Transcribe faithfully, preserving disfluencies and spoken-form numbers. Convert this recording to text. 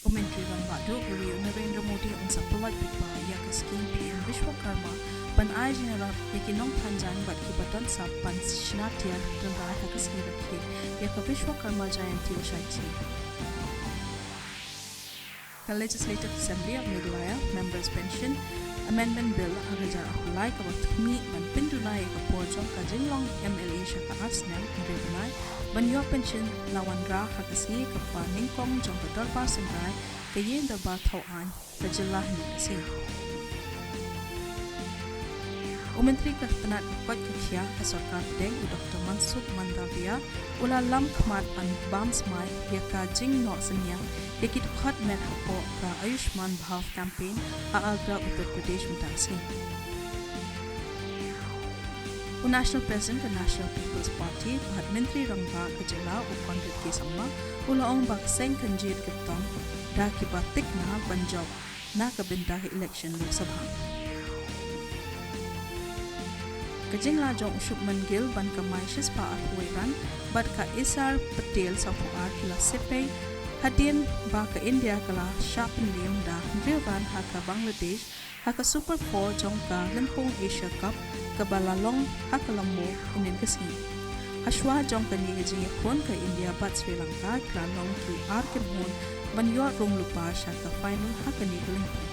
U Myntri Rangbah Duh u Narendra Modi un sa pynlait paidbah ïa ka skhim PM Vishwakarma ban ai jingïarap ïa ki nongthaw jaiñ bad kiba don sap ban shna tiar rynrai ha ka sngi rakhe ïa ka Vishwakarma Jayanti u shai sngi. Ka Legislative Assembly of Meghalaya Members Pension Amendment Bill ar hajar arphew lai kaba khmih ban pynduna ïa ka por jong ka jinglong MLA sha ka ar snem hynriew bnai ban ïoh pension la wanrah ha ka sngi kaba nyngkong jong ka dorbar synrai ka Ïing Dorbar Thaw Aiñ ka jylla hynne ka sngi. U Myntri ka tnat ka koit ka khiah ka Sorkar Pdeng u Dr Mansukh Mandaviya u la lam khmat ban bam smai ïa ka jingnoh synñiang ïa ki dkhot met hapoh ka Ayushman Bhav Campaign ha Agra, Uttar Pradesh mynta ka sngi. U National President ka National People's Party bad Myntri Rangbah ka jylla u Conrad K Sangma u la ong ba ka seng kan jied kyrtong da kiba thikna ban jop na ka bynta ka elekshon Lok Sabha. Ka jinglah jong u Shubman Gill ban kamai shispah arphew wei run bad ka Axar Patel sawphew ar ki la sep pei hadien ba ka India ka la shah pynliem da hynriew run ha ka Bangladesh ha ka Super Four jong ka Lympung Asia Cup kaba la long ha Colombo hynnin ka sngi. Hashwa jong kane ka jingïakhun ka India bad Sri Lanka ki la long ki ar kynhun ban ïoh rung lypa sha ka final ha kane ka lympung.